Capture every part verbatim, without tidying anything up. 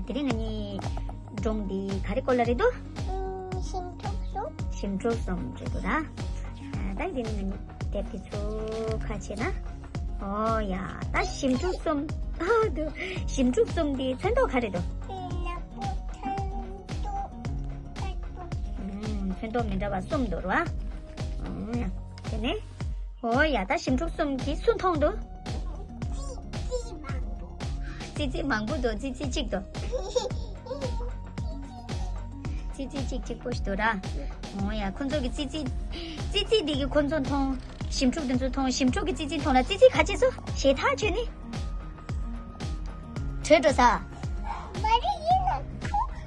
དེ་རིང་ང་གཉིས་སྒྲུང་འདི་ག་རེ་སྐོར་ལ་རེད་འདུག་ཨུམ། ཞིམ་ཕྲུག་གསུམ། ཞིམ་ཕྲུག་གསུམ་རེད་འདུག་ར། ཨ། ད་དེ་ནི་ང་གཉིས་དེབ་དེ་ཚོ་ཁ་ཕྱེ་ན། ཨོ་ཡ། ད་ཞིམ་ཕྲུག་གསུམ། ཨ། འདུག་ཞིམ་ཕྲུག་གསུམ་འདི་ཚོན་མདོག་ག་རེ་འདུག་ཨུམ། ནག་པོ། ཚོན་མདོག་དཀར་པོ། ཨུམ། ཚོན་མདོག་མི་འདྲ་བ་གསུམ་འདུག་ར། ཨུམ། དེ་ནས། ཨོ་ཡ། ད་ཞིམ་ཕྲུག་གསུམ་གྱིས་སུ་མཐོང་འདུག་ཙི་ཙི་མང་པོ། ཙི་ཙི་མང་པོ་འདུག་ཙི་ཙི་གཅིག་འདུག་ཙི་ཙི་གཅིག་གཅིག་པོ་ཞིག་འདུག་ར། ཨོ་ཡ། ཁོ་ཚོ་གི་ཙི་ཙི། ཙི་ཙི་འདི་གི་ཁོ་ཚོ་མཐོང་། ཞིམ་ཕྲུག་དེ་ཚོ་མཐོང་། ཞིམ་ཕྲུག་གི་ཙི་ཙི་མཐོང་ལ་ཙི་ཙི་ག་ཅི་སོ་ཞེ་ཐག་ཆོད་ནི། བྲོས་འགྲོ་ས། མ་རེད། ཡིན་ན་ཁོ་མི་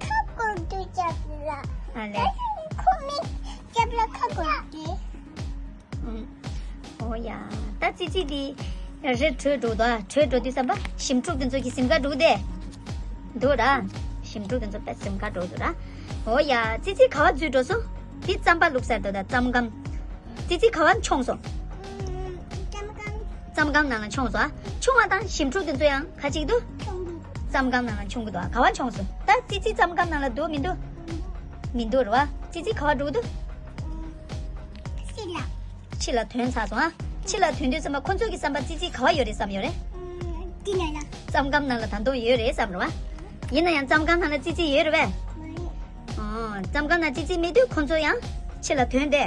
ཁ་སྐོར་དུ་བཅབ་ལ། ཨ་ལེ། ད་ཁོ་མི་བཅབ་ལ་ཁ་སྐོར་དུ། ཨུམ། ཨོ་ཡ། ད་ཙི་ཙི་དེ་རེ་བྲོས་འགྲོ་དོ། བྲོས་འགྲོ་དུས་ཙམ་པ་ཞིམ་ཕྲུག་དེ་ཚོ་གི་སེམས་ཁ་འགྲོ་དེ་འདུག་ར། ཞིམ་ཕྲུག་དེ་ཚོ་དཔེ་སེམས་ཁ་འགྲོ་འདུག་ར། ཨོ་ཡ། ཙི་ཙི་ག་བ་འཛུལ་འགྲོ་སོང་། དེ་རྩམ་པ་བླུགས་ས་རེད་འདུག་ད་རྩམ་སྒམ། ཙི་ཙི་ག་བ་མཆོངས་སོང་། རྩམ་སྒམ་ནང་ལ་མཆོངས་སོང་། ཨ། མཆོངས་པ་དང་ཞིམ་ཕྲུག་དེ་ཚོ་ཡང་ག་ཅིག་འདུག་རྩམ་སྒམ་ནང་ལ་མཆོང་གི་འདུག་ཨ། ག་བ་མཆོངས་སོང་། ད་ཙི་ཙི་རྩམ་སྒམ་ནང་ལ་འདུག་མི་འདུག་མི་འདུག་རེད་བ། ཙི་ཙི་ག་བ་འགྲོ་གི་འདུག་ཕྱི་ལ། ཕྱི་ལ་ཐོན་ཚར་སོང་ཨ། ཕྱི་ལ་ཐོན་དུས་ཙམ་པ་ཁོ་ཚོ་གི་བསམ་པ་ཙི་ཙི་ག་བ་ཡོད་རེད་བསམ་ཡོད་རེད། ཨུམ། འདི་ནང་ལ། རྩམ་སྒམ་ནང་ལ་ད་དུང་ཡོད་རེད་བསམ་རེད་བ། ཡིན་ན་ཡང་རྩམ་སྒམ་ནང་ལ་ཙི་ཙི་ཡོད་རེད་བས། མ་རེད། ཨོ། རྩམ་སྒམ་ནང་ཙི་ཙི་མེད་དུས་ཁོ་ཚོ་ཡང་ཕྱི་ལ་ཐོན་ཏེ།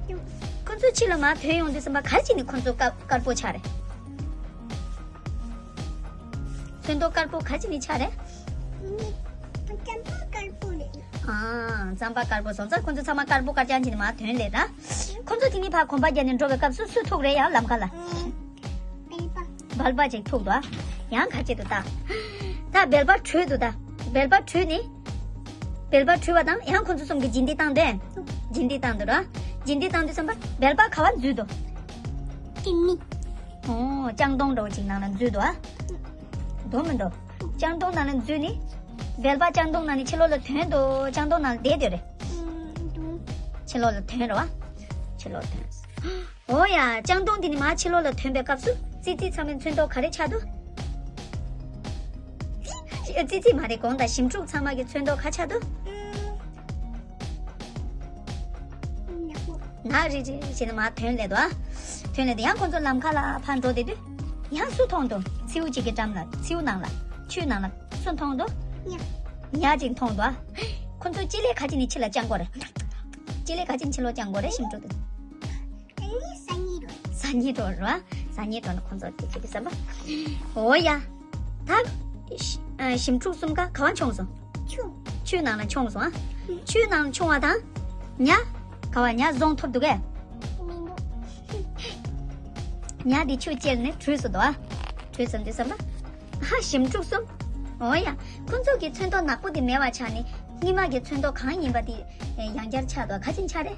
འདུག་ཁོ་ཚོ་ཕྱི་ལ་མར་ཐོན་ཡོང་དུས་ཙམ་པ་ག་རེ་བྱས་ནས་ཁོ་ཚོ་དཀར་དཀར་པོ་ཆགས་རེད། ཚོན་མདོག་དཀར་པོ་ག་རེ་བྱས་ནས་ཆགས་རེད། ནི་རྩམ་པ་དཀར་པོ་རེད། ཨ། རྩམ་པ་དཀར་པོ་སོང་ཙང་ཁོ་ཚོ་ཚང་མ་དཀར་པོ་དཀར་རྐྱང་བྱས་ནས་མར་ཐོན་ལེ་ར། ཁོ་ཚོ་དེ་ནས་ཕར་གོམ་པ་བརྒྱབ་ནས་འགྲོ་བའི་སྐབས་སུ་སུ་ཐུག་རེད་ཡང་ལམ་ཁ་ལ། ཨ། སྦལ་པ། སྦལ་པ་ཅིག་ཐུག་འདུག་ཨ། ཡང་ག་ཅིག་འདུག་ད། ད་སྦལ་པ་བྲོས་འདུག་ད། སྦལ་པ་བྲོས་ནས། སྦལ་པ་བྲོས་པ་དང་ཡང་ཁོ་ཚོ་གསུམ་གྱིས་རྗེས་འདེད་བཏང་སྟེ། རྗེས་འདེད་བཏང་འདུག་ར། རྗེས་འདེད་བཏང་དུས་ཙམ་པ་སྦལ་པ་ག་བ་འཛུལ་འདུག་དེ་ནི། ཨོ། ལྕང་སྡོང་འདྲ་བོ་ཅིག་ནང་ལ་འཛུལ་འདུག་ཨ། འདུག་མི་འདུག་ལྕང་སྡོང་ནང་ལ་འཛུལ་ནས། སྦལ་པ་ལྕང་སྡོང་ནང་ནས་ཕྱི་ལོགས་ལ་ཐོན་འདུག་ལྕང་སྡོང་ནང་ལ་བསྡད་ཡོད་རེད། ཕྱི་ལོགས་ལ་ཐོན་རེད་བ། ཕྱི་ལོགས་ཐོན། ཨོ་ཡ། ལྕང་སྡོང་འདི་ནི་མར་ཕྱི་ལོགས་ལ་ཐོན་པའི་སྐབས་སུ་ཙི་ཙི་ཚང་མའི་ཚོན་མདོག་ག་རེ་ཆགས་འདུག་ཙི་ཙི་མ་རེད། གོང་དང་ཞིམ་ཕྲུག་ཚང་མ་གི་ཚོན་མདོག་ག་ཆགས་འདུག་ནག་རི་རི་བྱས་ནས་མར་ཐོན་སླེབས་འདུག་ཨ། ཐོན་སླེབས་དུས་ཡང་ཁོ་ཚོ་ལམ་ཁ་ལ་ཕར་འགྲོ་བསྡད་དུས། ཡང་སུ་མཐོང་འདུག་མཚེའུ་གཅིག་གི་འགྲམ་ལ། མཚེའུ་ནང་ལ། ཆུ་ནང་ལ་སུ་མཐོང་འདུག་ཉ། ཉ་གཅིག་མཐོང་འདུག་ཨ། ཁོ་ཚོ་ཅི་ལས་ག་ཅི་ནས་ཕྱི་ལ་ལྕང་དགོས་རེད། ཅི་ལས་ག་ཅི་ནས་ཕྱི་ལོགས་ལྕང་དགོས་རེད་ཞིམ་ཕྲུག་དེ། ཨ་ནི་སང་ཉིན་འགྲོ། སང་ཉིན་འགྲོ་རེད་བ། སང་ཉིན་འགྲོ་ན་ཁོ་ཚོ་དེ་ཅི་གི་བསམ་པ། འོ་ཡ། ད་ཞི་ཨ་ཞིམ་ཕྲུག་གསུམ་ཀ་ག་བ་མཆོངས་སོང་། ཆུ། ཆུ་ནང་ལ་མཆོངས་སོང་ཨ། ཆུ་ནང་མཆོངས་པ་དང་། ཉ། ག་བ་ཉ་བཟུང་ཐུབ་འདུག་གས། མི་འདུག་ཉ་དེ་ཆུ་བཅད་ནས་བྲོས་སོང་འདུག་ཨ། བྲོས་སོང་དུས་ཙམ་པ། ཧ། ཞིམ་ཕྲུག་གསུམ། འོ་ཡ། ཁོ་ཚོ་གི་ཚོན་མདོག་ནག་པོ་དེ་མེད་པ་ཆགས་ནས་སྔོན་མ་གི་ཚོན་མདོག་གང་ཡིན་པ་དེ་ཡང་བསྐྱར་ཆགས་འདུག་ག་ཅིན་ཆགས་རེད།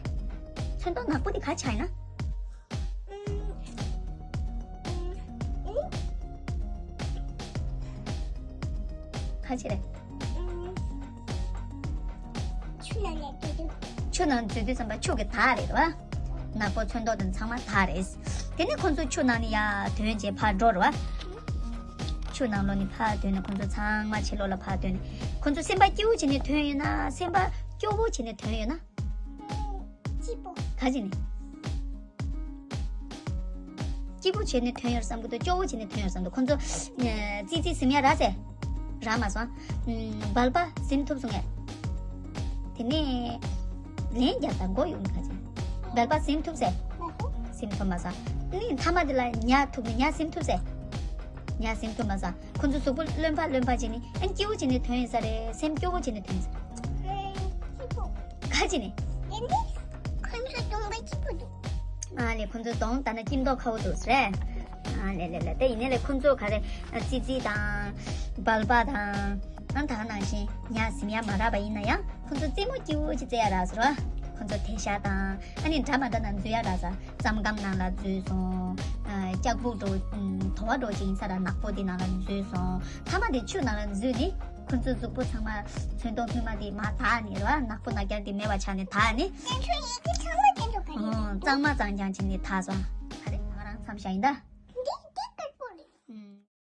ཚོན་མདོག་ནག་པོ་དེ་ག་ཆགས་ཡིན་ན། ག་ཅི་རེད། ཆུ་ནང་ནས་འཛུལ་དུས། ཆུ་ནང་འཛུལ་དུས་ཙམ་པ་ཆུ་གི་དག་རེད་བ། ནག་པོ་ཚོན་མདོག་དེ་ཚང་མ་དག་རེད། དེ་ནས་ཁོ་ཚོ་ཆུ་ནང་ནས་ཡར་ཐོན་བྱས་ཕར་འགྲོ་རེད་བ། ཆུ་ནང་ལོགས་ནས་ཕར་ཐོན་ནས་ཁོ་ཚོ་ཚང་མ་ཕྱི་ལོགས་ལ་ཕར་ཐོན་ནས། ཁོ་ཚོ་སེམས་པ་སྐྱིད་པོ་བྱས་ནས་ཐོན་ཡོད་ན། སེམས་པ་སྐྱོ་པོ་བྱས་ནས་ཐོན་ཡོད་ན། སྐྱིད་པོ། ག་ཅི་ནས། སྐྱིད་པོ་བྱས་ནས་ཐོན་ཡོད་བསམ་གི་འདུག་སྐྱོ་པོ་བྱས་ནས་ཐོན་ཡོད་བསམ་འདུག་ཁོ་ཚོ་ཨ་ཙི་ཙི་ཟིན་ཡ་རག་ཟེར། རག་མ་སོང་། ཨམ། སྦལ་པ་ཟིན་ཐུབ་སོང་ངས། དེ་ནས་ལན་རྒྱག་དང་མགོ་གཡུག་ནས་ག་ཅི། སྦལ་པ་ཟིན་ཐུབ་ཟེར། ཟིན་ཐུབ་མ་སོང་། ཨ་ནི་མཐའ་མ་དེ་ལ་ཉ་ཐུག་ནས་ཉ་ཟིན་ཐུབ་ཟེར། ཉ་ཟིན་ཐུབ་མ་སོང་། ཁོ་ཚོ་གཟུགས་པོ་རློན་པ་རློན་པ་བྱས་ནས། ཨ་ནི་སྐྱིད་པོ་བྱས་ནས་ཐོན་ཡོད་ས་རེད། སེམས་སྐྱོ་པོ་བྱས་ནས་ཐོན་ཡོད་ས་རེད། ག་ཅི་ནས། ཨ་ལེ། ཁོ་ཚོ་གདོང་ད་ན་སྐྱིད་མདོག་ཁ་པོ་འདུག་ཟེར། ཨ་ལེ་ལེ་ལེ། དེ་ཡིན་ནའི་ལེ། ཁོ་ཚོ་ག་རེ། ཙི་ཙི་དང་། སྦལ་པ་དང་། ཨ་ད་ནང་བཞིན་ཉ་ཟིན་ཡ་མ་རག་པ་ཡིན་ན་ཡང་། ཁོ་ཚོ་རྩེད་མོ་སྐྱིད་པོ་ཅིག་རྩེ་ཡ་རག་ཟེར་བ། ཁོ་ཚོ་དེ་ཤ་དང་། ཨ་ནི་འདྲ་མ་འདྲ་ནང་འཛུལ་ཡ་རག་ཟེར། རྩམ་སྒམ་ནང་ལ་འཛུལ་སོང་། ཨ་ལྕགས་སྦུག་འདྲ་བོ། ཨ་དོ་བ་འདྲ་བོ་ཅིག་ཡིན་ས་ར། ནག་པོ་དེ་ནང་ལ་འཛུལ་སོང་། མཐའ་མ་དེ་ཆུ་ནང་ལ་འཛུལ་ནས། ཁོ་ཚོའི་གཟུགས་པོ་ཚང་མ་ཚོན་མདོག་སྔོན་མ་དེ་མར་དག་ནས་རེད་བ། ནག་པོ་ནག་རྐྱང་དེ་མེད་པ་ཆགས་ནས་དག་ནས། དེ་ཚོ་ཡི་གེ་ཚང་མ་དེ་ཚོ་ག་རེ་རེད། ཨོ། གཙང་མ་གཙང་རྐྱང་བྱས་ནས་དག་སོང་། ག་རེ། ང་རང་མཚམས་བཞག་ཡིན་ད། འདི་འདི་དཀར་པོ་རེད། ཨུམ།